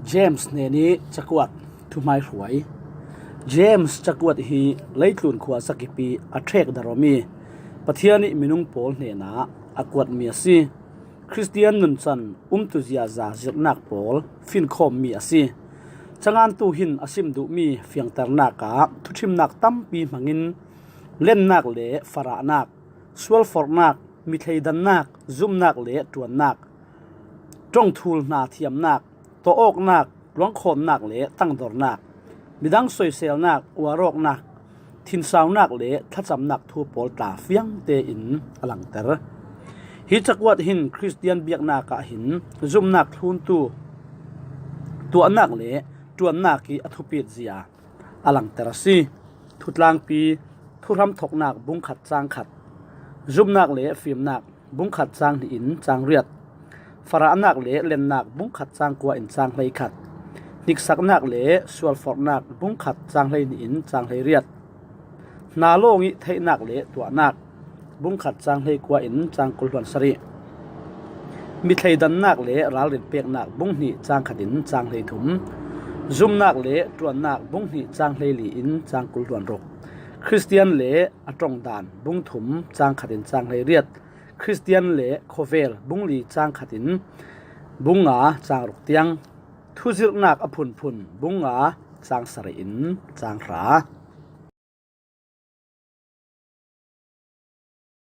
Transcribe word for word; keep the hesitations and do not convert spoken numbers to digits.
James hnenih cakuat thuhmaihruai. James cakuat hi leitlun khua zakipi a ṭhek dar awmi Pathian ih minung pawl hnenah a kuatmi a si. Khristian nuncan umtu ziaza zirhnak pawl finkhawmmi a si. Cangantu hin a sim duhmi fiangternak ah thuṭhimnak tampi hmangin lennak le farahnak, sualforhnak, mithleidannak, zumnak le ṭuannak, ṭongthul hna thiamnak, tawawknak, luangkhawmnak le tangdornak, midang soiselnak, uarawknak, thinsaunak le thlacamnak thu pawl tla fiang tein a langter. Hi cakuat hin Khristian biaknak ah hin zumnak thluntu tuahnak le ṭuannak ih a thupit zia a langter a si. Thutlangpi, thuhramthoknak bungkhat cangkhat, zumnak le fimnak bungkhat cang hnih in cang riat, farahnak le lennak bungkhat cang kua in cang hleikhat, hniksaknak le sualforhnak bungkhat cang hleihnih in cang hleiriat, hna lawng ih theihnak le tuahnak bungkhat cang hleikua in cang kul hluan sarih, mithleidannak le ralrin peknak bunghnih cangkhat in cang hleithum, zumnak le ṭuannak bunghnih cang hleili in cang kul hluan ruk, Khristian le a ṭongdan bungthum cangkhat in cang hleiriat, Khristian le khawvel bungli cangkhat in bunga cang ruk tiang, thuzirhnak a phunphun bunga cang sarih in cang hra.